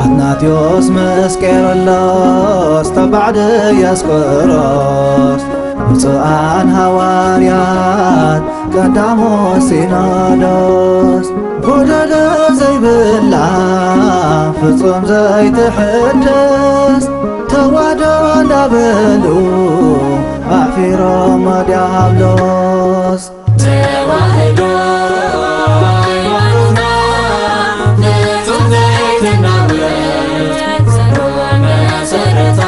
ኣትናቴዎስ ምስ ቄርሎስ ተባዕ ድያስቆሮስ፣ ብፁዓን ሃዋርያት ቀዳሞ ሲኖዶስ፣ ጎደሎ ዘይብላ ፍጹም ዘይትሕደስ ተዋህዶ እንዳበሉ ኣሕፊሮም ዲያብሎስ። ተዋህዶ ሃይማኖትና ፍጹም ዘይትናወጽ ጽኑዕ መሰረታ፣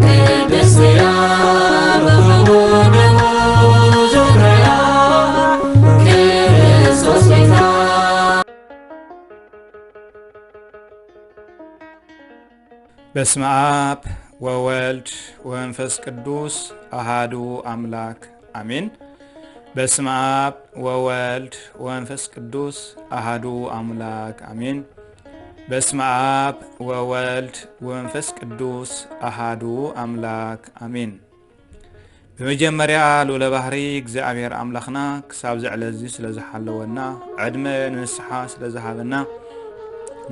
ቅድስቲ እያ ብኽቡር ደሙ ዙርያ ክርስቶስ ቤታ። በስመ አብ ወወልድ ወመንፈስ ቅዱስ አሃዱ አምላክ አሜን። በስመ አብ ወወልድ ወመንፈስ ቅዱስ አሃዱ አምላክ አሜን። በስመ አብ ወወልድ ወመንፈስ ቅዱስ አሃዱ አምላክ አሜን። ብመጀመርያ ልኡለ ባህሪ እግዚኣብሔር ኣምላኽና ክሳብ እዚ ዕለት እዚ ስለ ዝሓለወና፣ ዕድመ ንንስሓ ስለ ዝሃበና፣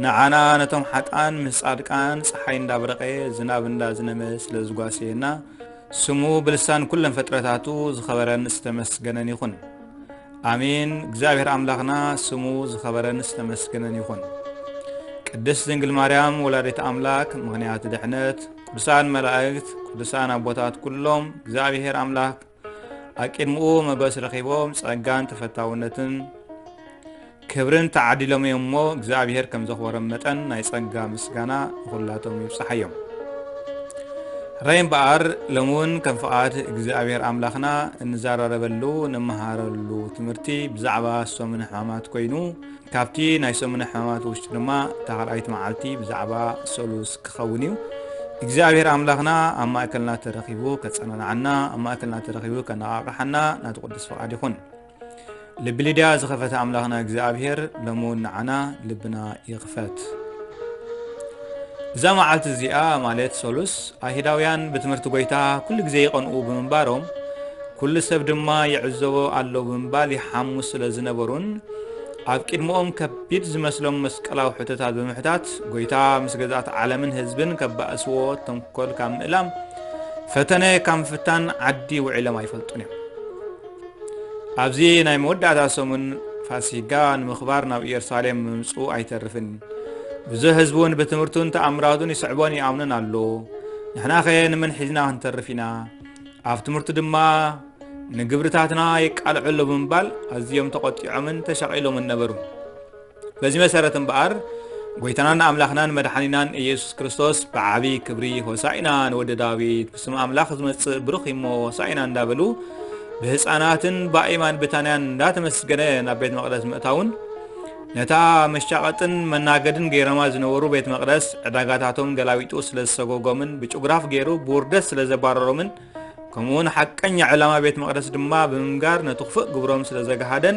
ንዓና ነቶም ሓጥኣን ምስ ጻድቃን ጸሓይ እንዳብረቐ ዝናብ እንዳዝነመ ስለ ዝጓሰየና፣ ስሙ ብልሳን ኩለን ፍጥረታቱ ዝኸበረን ዝተመስገነን ይኹን። ኣሜን። እግዚኣብሔር ኣምላኽና ስሙ ዝኸበረን ዝተመስገነን ይኹን። ቅድስት ድንግል ማርያም ወላዲት ኣምላክ ምኽንያት ድሕነት፣ ቅዱሳን መላእክት፣ ቅዱሳን ኣቦታት ኩሎም እግዚኣብሔር ኣምላክ ኣብ ቅድሚኡ መጎስ ረኺቦም ጸጋን ተፈታውነትን ክብርን ተዓዲሎም እዮም እሞ እግዚኣብሔር ከም ዘኽበሮም መጠን ናይ ጸጋ ምስጋና ንኹላቶም ይብጽሓዮም። ሕራይ እምበኣር ሎሚ እውን ከም ፍቓድ እግዚኣብሔር ኣምላኽና እንዘራረበሉ፣ እንመሃረሉ ትምህርቲ ብዛዕባ ሰሙነ ሕማማት ኮይኑ፣ ካብቲ ናይ ሰሙነ ሕማማት ውሽጢ ድማ እታ ካልኣይቲ መዓልቲ ብዛዕባ ሰሉስ ክኸውን እዩ። እግዚኣብሔር ኣምላኽና ኣብ ማእከልና ተረኺቡ ከጸናንዓና፣ ኣብ ማእከልና ተረኺቡ ከነቓቕሓና ናቱ ቅዱስ ፍቓድ ይኹን። ልቢ ሊድያ ዝኸፈተ ኣምላኽና እግዚኣብሔር ሎሚ እውን ንዓና ልብና ይኽፈት። እዛ መዓልቲ እዚኣ ማለት ሰሉስ፣ ኣይሁዳውያን ብትምህርቲ ጎይታ ኩሉ ግዜ ይቐንኡ ብምንባሮም፣ ኩሉ ሰብ ድማ ይዕዘቦ ኣሎ ብምባል ይሓሙ ስለ ዝነበሩን ኣብ ቅድሚኦም ከቢድ ዝመስሎም መስቀላዊ ሕቶታት ብምሕታት፣ ጎይታ ምስ ገዛእቲ ዓለምን ህዝብን ከባእስዎ ተንኮል ካብ ምእላም፣ ፈተነ ካብ ምፍታን ዓዲ ውዒሎም ኣይፈልጡን እዮም። ኣብዚ ናይ መወዳእታ ሰሙን ፋሲጋ ንምኽባር ናብ ኢየሩሳሌም ምምጽኡ ኣይተርፍን። ብዙሕ ህዝቢ እውን ብትምህርቱን ተኣምራቱን ይስዕቦን ይኣምኖን ኣሎ። ንሕናኸ ንመን ሒዝና ክንተርፍ ኢና? ኣብ ትምህርቱ ድማ ንግብርታትና የቃልዑ ኣሎ ብምባል ኣዝዮም ተቖጢዖምን ተሻቒሎምን ነበሩ። በዚ መሰረት እምበኣር ጎይታናን ኣምላኽናን መድሓኒናን ኢየሱስ ክርስቶስ ብዓቢ ክብሪ ሆሳኢና ንወዲ ዳዊት፣ ብስም ኣምላኽ ዝመጽእ ብሩኽ እሞ ሆሳኢና እንዳበሉ ብህፃናትን ብኣእማን ብታንያን እንዳተመስገነ ናብ ቤት መቕደስ ምእታውን ነታ መሻቐጥን መናገድን ገይሮማ ዝነበሩ ቤት መቕደስ ዕዳጋታቶም ገላቢጡ ስለ ዝሰጎጎምን ብጭጉራፍ ገይሩ ብውርደት ስለ ዘባረሮምን ከምኡውን ሓቀኛ ዕላማ ቤት መቕደስ ድማ ብምንጋር ነቲ ክፉእ ግብሮም ስለ ዘግሃደን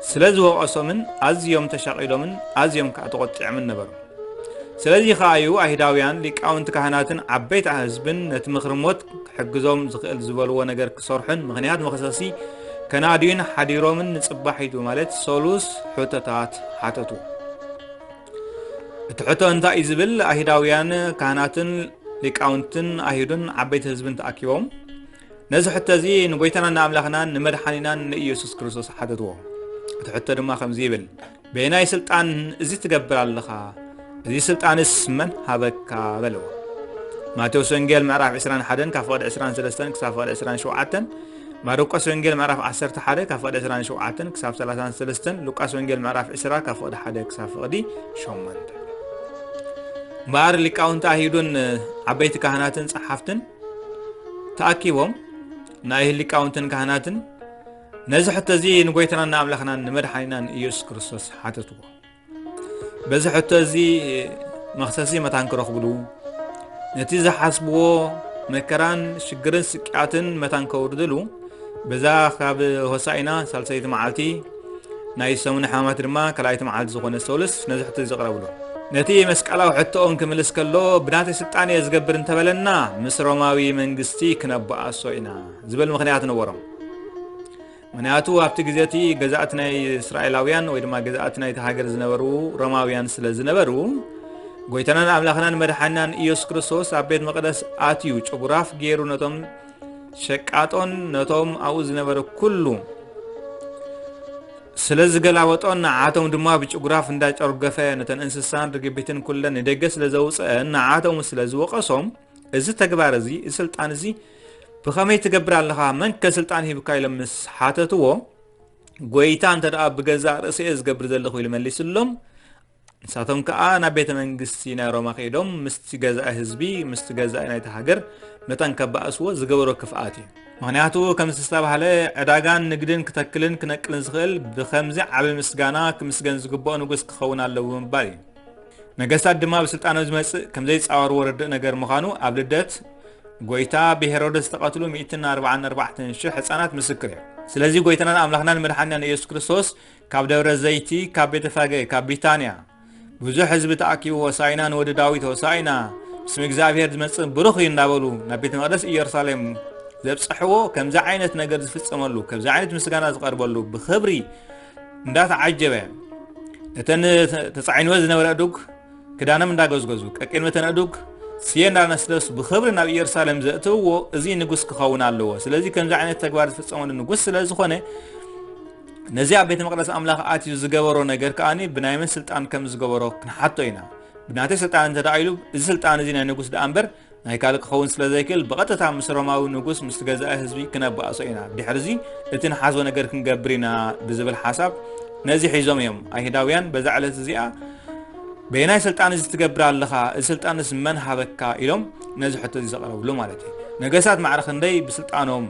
ስለ ዝወቐሶምን ኣዝዮም ተሻቒሎምን ኣዝዮም ከኣ ተቖጢዖምን ነበሩ። ስለዚ ከኣ እዩ ኣይሁዳውያን ሊቃውንቲ ካህናትን ዓበይቲ ህዝብን ነቲ ምኽሪ ሞት ክሕግዞም ዝኽእል ዝበልዎ ነገር ክሰርሑን ምኽንያት መኽሰሲ ከናድዩን ሓዲሮምን ንጽባሒቱ ማለት ሰሉስ ሕቶታት ሓተቱ። እቲ ሕቶ እንታይ እዩ ዝብል ኣይሁዳውያን ካህናትን ሊቃውንትን ኣይሁድን ዓበይቲ ህዝብን ተኣኪቦም ነዚ ሕቶ እዚ ንጎይታናን ንኣምላኽናን ንመድሓኒናን ንኢየሱስ ክርስቶስ ሓተትዎ። እቲ ሕቶ ድማ ከምዚ ይብል፣ በየናይ ስልጣን እዚ ትገብር ኣለኻ? እዚ ስልጣንስ መን ሃበካ? በልዎ። ማቴዎስ ወንጌል ምዕራፍ ዕስራን ሓደን ካብ ፍቕዲ ዕስራን ሰለስተን ክሳብ ፍቕዲ ዕስራን ሸውዓተን፣ ማርቆስ ወንጌል ምዕራፍ ዓሰርተ ሓደ ካብ ፍቕዲ ዕስራን ሸውዓተን ክሳብ ሰላሳን ሰለስተን፣ ሉቃስ ወንጌል ምዕራፍ ዕስራ ካብ ፍቕዲ ሓደ ክሳብ ፍቕዲ ሸሞንተ። እምበኣር ሊቃውንቲ ኣይሁድን ዓበይቲ ካህናትን ጸሓፍትን ተኣኪቦም ናይ ሊቃውንትን ካህናትን ነዚ ሕቶ እዚ ንጎይታናን ንኣምላኽናን ንመድሓኒናን ኢየሱስ ክርስቶስ ሓተትዎ። በዚ ሕቶ እዚ መኽሰሲ መታን ክረኽብሉ፣ ነቲ ዝሓስብዎ መከራን ሽግርን ስቅያትን መታን ከውርድሉ፣ በዛ ካብ ሆሳኢና ሳልሰይቲ መዓልቲ ናይ ሰሙነ ሕማማት ድማ ካልኣይቲ መዓልቲ ዝኾነ ሰሉስ ነዚ ሕቶ እዚ ዘቕረብሉ። ነቲ መስቀላዊ ሕቶኦም ክምልስ ከሎ፣ ብናተይ ስልጣን እየ ዝገብር እንተበለና፣ ምስ ሮማዊ መንግስቲ ክነባኣሶ ኢና ዝብል ምኽንያት ነበሮም። ምኽንያቱ ኣብቲ ግዜ እቲ ገዛእቲ ናይ እስራኤላውያን ወይ ድማ ገዛእቲ ናይቲ ሃገር ዝነበሩ ሮማውያን ስለ ዝነበሩ፣ ጎይታናን ኣምላኽናን መድሓናን ኢየሱስ ክርስቶስ ኣብ ቤት መቕደስ ኣትዩ ጭጉራፍ ገይሩ ነቶም ሸቃጦን ነቶም ኣብኡ ዝነበረ ኩሉ ስለ ዝገላበጦን ንዓቶም ድማ ብጭጉራፍ እንዳጨርገፈ ነተን እንስሳን ርግቢትን ኩለን ንደገ ስለ ዘውፅአን ንዓቶም ስለ ዝወቐሶም እዚ ተግባር እዚ እዚ ስልጣን እዚ ብኸመይ ትገብር ኣለኻ? መን ከ ስልጣን ሂብካ? ኢሎም ምስ ሓተትዎ ጎይታ እንተ ደኣ ብገዛእ ርእሰ እየ ዝገብር ዘለኹ ኢሉ መሊስሎም። ንሳቶም ከኣ ናብ ቤተ መንግስቲ ናይ ሮማ ከይዶም ምስቲ ገዛኢ ህዝቢ ምስቲ ገዛኢ ናይቲ ሃገር መጠን ከባእስዎ ዝገበሮ ክፍኣት እዩ። ምኽንያቱ ከምዚ ዝተባህለ ዕዳጋን ንግድን ክተክልን ክነቅልን ዝኽእል ብኸምዚ ዓቢ ምስጋና ክምስገን ዝግብኦ ንጉስ ክኸውን ኣለዎ ብምባል እዩ። ነገስታት ድማ ብስልጣኖም ዝመጽእ ከም ዘይጻወርዎ ርድእ ነገር ምዃኑ ኣብ ልደት ጎይታ ብሄሮድስ ዝተቐትሉ ሚእትን ኣርባዓን ኣርባዕተን ሽሕ ህጻናት ምስክር እዮም። ስለዚ ጎይታናን ኣምላኽናን መድሓንናን ኢየሱስ ክርስቶስ ካብ ደብረ ዘይቲ ካብ ቤተፋገ ካብ ቢታንያ ብዙሕ ህዝቢ ተኣኪቡ ሆሳኢና ንወዲ ዳዊት ሆሳኢና ብስም እግዚኣብሔር ዝመጽእ ብሩኽ እዩ እንዳበሉ ናብ ቤተ መቕደስ ኢየሩሳሌም ዘብጽሕዎ ከምዚ ዓይነት ነገር ዝፍጸመሉ ከምዚ ዓይነት ምስጋና ዝቐርበሉ ብኽብሪ እንዳተዓጀበ እተን ተጻዒንወ ዝነበረ ኣእዱግ ክዳኖም እንዳገዝገዙ ቀቂድሚ እተን ኣእዱግ ስየ እንዳነስነሱ ብኽብሪ ናብ ኢየሩሳሌም ዘእትውዎ እዚ ንጉስ ክኸውን ኣለዎ። ስለዚ ከምዚ ዓይነት ተግባር ዝፍጸመሉ ንጉስ ስለ ዝኾነ ነዚ ኣብ ቤተ መቕደስ ኣምላኽ ኣትዩ ዝገበሮ ነገር ከኣ ብናይ መን ስልጣን ከም ዝገበሮ ክንሓቶ ኢና። ብናተይ ስልጣን እንተ ደኣ ኢሉ እዚ ስልጣን እዚ ናይ ንጉስ ደኣ እምበር ናይ ካልእ ክኸውን ስለ ዘይክእል ብቐጥታ ምስ ሮማዊ ንጉስ ምስ ገዛኢ ህዝቢ ክነባእሶ ኢና። ድሕርዚ እቲ ንሓስቦ ነገር ክንገብር ኢና ብዝብል ሓሳብ ነዚ ሒዞም እዮም ኣይሁዳውያን በዛ ዕለት እዚኣ በየናይ ስልጣን እዚ ትገብር ኣለኻ? እዚ ስልጣንስ መን ሃበካ? ኢሎም ነዚ ሕቶ እዚ ዘቕረብሉ ማለት እዩ። ነገስታት ማዕረ ክንደይ ብስልጣኖም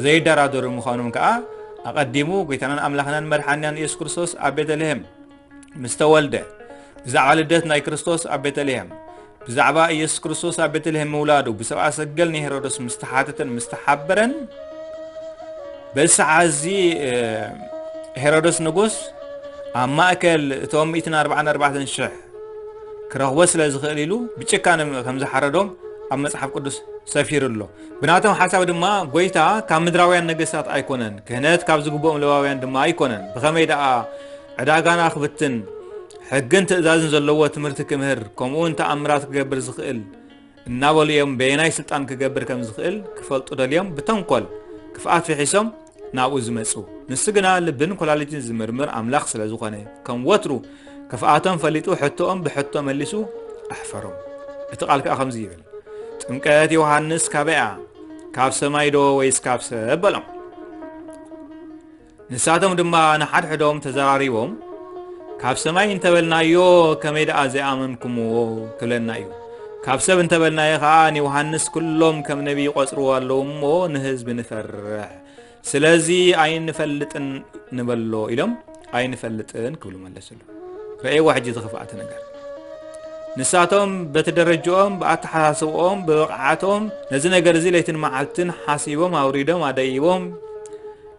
ዘይደራደሩ ምዃኖም ከኣ ኣቐዲሙ ጎይታናን ኣምላኽናን መድሓንናን ኢየሱስ ክርስቶስ ኣብ ቤተልሔም ምስ ተወልደ ብዛዕባ ልደት ናይ ክርስቶስ ኣብ ቤተልሔም ብዛዕባ ኢየሱስ ክርስቶስ ኣብ ቤተልሔም ምውላዱ ብሰብኣ ሰገል ንሄሮዶስ ምስ ተሓተተን ምስ ተሓበረን በዚ ሰዓት እዚ ሄሮዶስ ንጉስ ኣብ ማእከል እቶም ሚእትን ኣርባዓን ኣርባዕተን ሽሕ ክረኽቦ ስለ ዝኽእል ኢሉ ብጭካነ ከም ዝሓረዶም ኣብ መጽሓፍ ቅዱስ ሰፊሩ ኣሎ። ብናቶም ሓሳብ ድማ ጎይታ ካብ ምድራውያን ነገስታት ኣይኮነን፣ ክህነት ካብ ዝግብኦም ለዋውያን ድማ ኣይኮነን። ብኸመይ ደኣ ዕዳጋና ክብትን ሕግን ትእዛዝን ዘለዎ ትምህርቲ ክምህር ከምኡውን ተኣምራት ክገብር ዝኽእል እናበሉ እዮም በየናይ ስልጣን ክገብር ከም ዝኽእል ክፈልጡ ደልዮም ብተንኮል ክፍኣት ፍሒሶም ናብኡ ዝመጹ። ንሱ ግና ልብን ኮላሊትን ዝምርምር ኣምላኽ ስለ ዝኾነ ከም ወትሩ ክፍኣቶም ፈሊጡ ሕቶኦም ብሕቶ መሊሱ ኣሕፈሮም። እቲ ቃል ከኣ ከምዚ ይብል፣ ጥምቀት ዮሃንስ ካበይ እያ? ካብ ሰማይ ዶ ወይስ ካብ ሰብ? በሎም። ንሳቶም ድማ ንሓድሕዶም ተዘራሪቦም፣ ካብ ሰማይ እንተበልናዮ ከመይ ደኣ ዘይኣመንኩምዎ ክብለና እዩ? ካብ ሰብ እንተበልናዮ ኸኣ ንዮሃንስ ኩሎም ከም ነቢይ ይቖጽርዎ ኣለዉ እሞ ንህዝቢ ንፈርሕ። ስለዚ ኣይንፈልጥን ንበሎ ኢሎም ኣይንፈልጥን ክብሉ መለስሉ። ረእይዎ ሕጂ ዝኽፍኣቲ ነገር። ንሳቶም በቲ ደረጅኦም፣ ብኣተሓሳስብኦም፣ ብብቕዓቶም ነዚ ነገር እዚ ለይትን መዓልትን ሓሲቦም ኣውሪዶም ኣደይቦም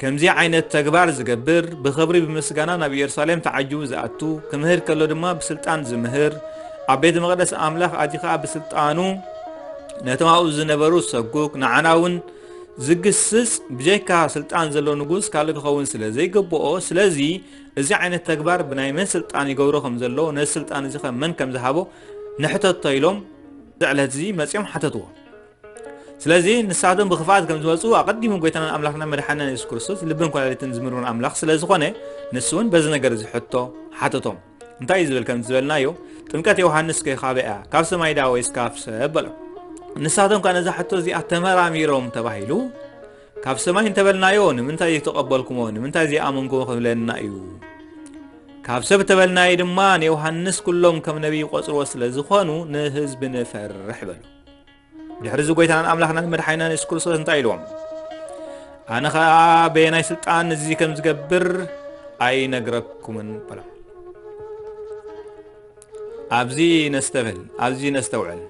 ከምዚ ዓይነት ተግባር ዝገብር ብኽብሪ ብምስጋና ናብ ኢየሩሳሌም ተዓጅቡ ዝኣቱ ክምህር ከሎ ድማ ብስልጣን ዝምህር ኣብ ቤተ መቕደስ ኣምላኽ ኣቲ ኸዓ ብስልጣኑ ነቶም ኣብኡ ዝነበሩ ዝሰጉግ ንዓና እውን ዝግስጽ ብጀካ ስልጣን ዘሎ ንጉስ ካልእ ክኸውን ስለ ዘይግብኦ ስለዚ እዚ ዓይነት ተግባር ብናይ መን ስልጣን ይገብሮ ከም ዘሎ ነዚ ስልጣን እዚ ከ መን ከም ዝሃቦ ንሕተቶ ኢሎም እዚ ዕለት እዚ መጺኦም ሓተትዎ። ስለዚ ንሳቶም ብኽፍኣት ከም ዝመፁ ኣቐዲሙ ጎይታናን ኣምላኽና መድሓንና የሱስ ክርስቶስ ልብን ኮላሊትን ዝምርምር ኣምላኽ ስለ ዝኾነ ንሱ እውን በዚ ነገር እዚ ሕቶ ሓተቶም። እንታይ እዩ ዝብል ከም ዝበልናዮ ጥምቀት ዮሃንስ ከ ካበይ እያ? ካብ ሰማይ ዳ ወይስ ካብ ሰብ በሎም። ንሳቶም ከ ነዛ ሕቶ እዚኣ ተመራሚሮም ተባሂሉ ካብ ሰማይ እንተበልናዮ ንምንታይ ዘይተቐበልኩሞ ንምንታይ ዘይኣመንኩሞ ክብለና እዩ። ካብ ሰብ ተበልናዮ ድማ ንዮሃንስ ኩሎም ከም ነቢይ ይቆጽርዎ ስለ ዝኾኑ ንህዝቢ ንፈርሕ በሉ። ድሕሪ እዚ ጎይታናን ኣምላኽናን መድሓኒናን የሱስ ክርስቶስ እንታይ ኢልዎም? ኣነ ኸኣ በየናይ ስልጣን እዚ ከም ዝገብር ኣይነግረኩምን በሎም። ኣብዚ ነስተብህል፣ ኣብዚ ነስተውዕል።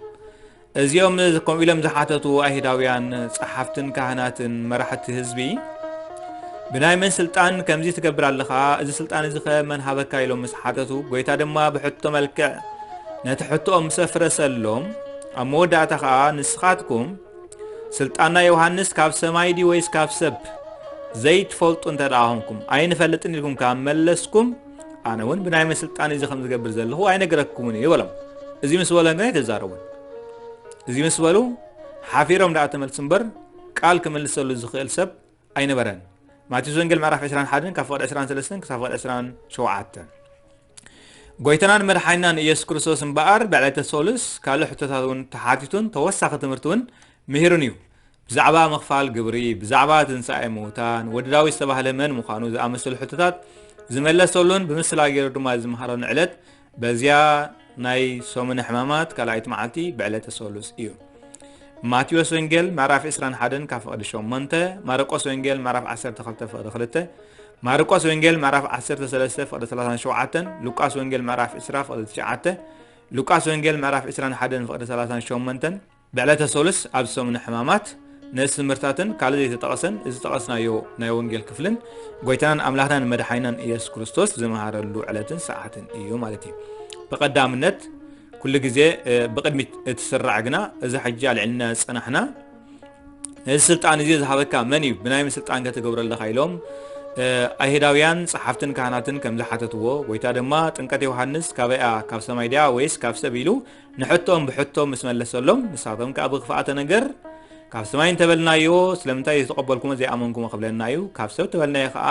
እዚኦም ከምኡ ኢሎም ዝሓተቱ ኣይሁዳውያን ጸሓፍትን ካህናትን መራሕቲ ህዝቢ ብናይ መን ስልጣን ከምዚ ትገብር ኣለኻ? እዚ ስልጣን እዚ ኸ መን ሃበካ? ኢሎም ምስ ሓተቱ፣ ጎይታ ድማ ብሕቶ መልክዕ ነቲ ሕቶኦም ምስ ኣፍረሰሎም፣ ኣብ መወዳእታ ኸኣ ንስኻትኩም ስልጣን ናይ ዮሃንስ ካብ ሰማይ ድዩ ወይስ ካብ ሰብ ዘይትፈልጡ እንተ ደኣ ኾንኩም፣ ኣይንፈልጥን ኢልኩም ካብ መለስኩም፣ ኣነ እውን ብናይ መን ስልጣን እዚ ከም ዝገብር ዘለኹ ኣይነግረኩምን እዩ በሎም። እዚ ምስ በሎ ግን ኣይተዛረቡን። እዚ ምስ በሉ ሓፊሮም ደኣ ተመልሱ እምበር፣ ቃል ክምልሰሉ ዝኽእል ሰብ ኣይነበረን። ማቴዎስ ወንጌል ምዕራፍ ዕስራን ሓደን ካብ ፍቕዲ ዕስራን ሰለስተን ክሳብ ፍቕዲ ዕስራን ሸውዓተን። ጎይታናን መድሓኒናን ኢየሱስ ክርስቶስ እምበኣር ብዕለተ ሰሉስ ካልእ ሕቶታት እውን ተሓቲቱን ተወሳኺ ትምህርቲ እውን ምሂሩን እዩ። ብዛዕባ ምኽፋል ግብሪ፣ ብዛዕባ ትንሳኤ ምውታን፣ ወዲ ዳዊት ዝተባህለ መን ምዃኑ ዝኣመሰሉ ሕቶታት ዝመለሰሉን ብምስላ ገይሩ ድማ ዝመሃረሉን ዕለት በዚያ ናይ ሰሙነ ሕማማት ካልኣይቲ መዓልቲ ብዕለተ ሰሉስ እዩ። ማቴዎስ ወንጌል ምዕራፍ ዕስራን ሓደን ካብ ፍቕዲ ሸሞንተ፣ ማርቆስ ወንጌል ምዕራፍ ዓሰርተ ክልተ ፍቕዲ ክልተ፣ ማርቆስ ወንጌል ምዕራፍ ዓሰርተ ሰለስተ ፍቕዲ ሰላሳን ሸውዓተን፣ ሉቃስ ወንጌል ምዕራፍ ዕስራ ፍቕዲ ትሽዓተ፣ ሉቃስ ወንጌል ምዕራፍ ዕስራን ሓደን ፍቕዲ ሰላሳን ሸሞንተን፣ ብዕለተ ሰሉስ ኣብ ሰሙነ ሕማማት ነዚ ትምህርትታትን ካልእ ዘይተጠቐሰን ዝተጠቐስናዮ ናይ ወንጌል ክፍልን ጎይታናን ኣምላኽናን መድሓኒናን ኢየሱስ ክርስቶስ ዝመሃረሉ ዕለትን ሰዓትን እዩ ማለት እዩ። ብቐዳምነት ኩሉ ግዜ፣ እ፣ ብቕድሚት እቲ ስራዕ ግና እዚ ሕጂ ኣልዕልና ዝጸናሕና ነዚ ስልጣን እዚ ዝሃበካ መን እዩ? ብናይ መን ስልጣን ከ ትገብሮ ኣለኻ? ኢሎም፣ እ፣ ኣይሁዳውያን ጸሓፍትን ካህናትን ከም ዝሓተትዎ፣ ጎይታ ድማ ጥምቀት ዮሃንስ ካበይ እያ? ካብ ሰማይ ድያ ወይስ ካብ ሰብ? ኢሉ ንሕቶኦም ብሕቶ ምስ መለሰሎም፣ ንሳቶም ከኣ ብኽፍኣተ ነገር ካብ ሰማይ እንተበልናዮ ስለምንታይ ዘይተቐበልኩሞ ዘይኣመንኩሞ ክብለና እዩ? ካብ ሰብ ተበልናዮ ከኣ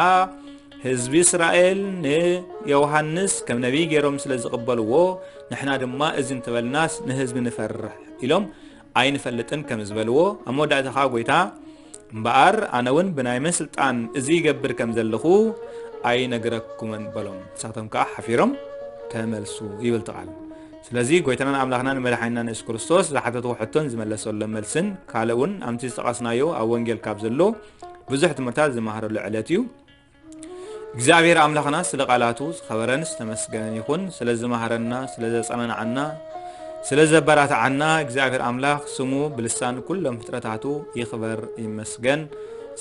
ህዝቢ እስራኤል ንዮሃንስ ከም ነቢይ ገይሮም ስለ ዝቕበልዎ ንሕና ድማ እዚ እንተበልናስ ንህዝቢ ንፈርሕ ኢሎም ኣይንፈልጥን ከም ዝበልዎ፣ ኣብ መወዳእታ ኸኣ ጎይታ እምበኣር ኣነ እውን ብናይ መን ስልጣን እዚ ይገብር ከም ዘለኹ ኣይነግረኩምን በሎም። ንሳቶም ከኣ ሓፊሮም ተመልሱ ይብል እቲ ቃል። ስለዚ ጎይታናን ኣምላኽናን መድሓኒናን የሱስ ክርስቶስ ዝሓተትዎ ሕቶን ዝመለሰሎም መልስን ካልእ እውን ኣብቲ ዝጠቐስናዮ ኣብ ወንጌል ካብ ዘሎ ብዙሕ ትምህርታት ዝመሃረሉ ዕለት እዩ። እግዚኣብሔር ኣምላኽና ስለ ቃላቱ ዝኸበረን ዝተመስገነን ይኹን። ስለ ዝመሃረና፣ ስለ ዘጸናንዓና፣ ስለ ዘበራትዓና እግዚኣብሔር ኣምላኽ ስሙ ብልሳን ኩሎም ፍጥረታቱ ይኽበር ይመስገን።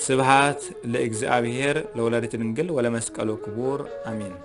ስብሃት ለእግዚኣብሔር ለወላዲት ድንግል ወለመስቀሉ ክቡር ኣሜን።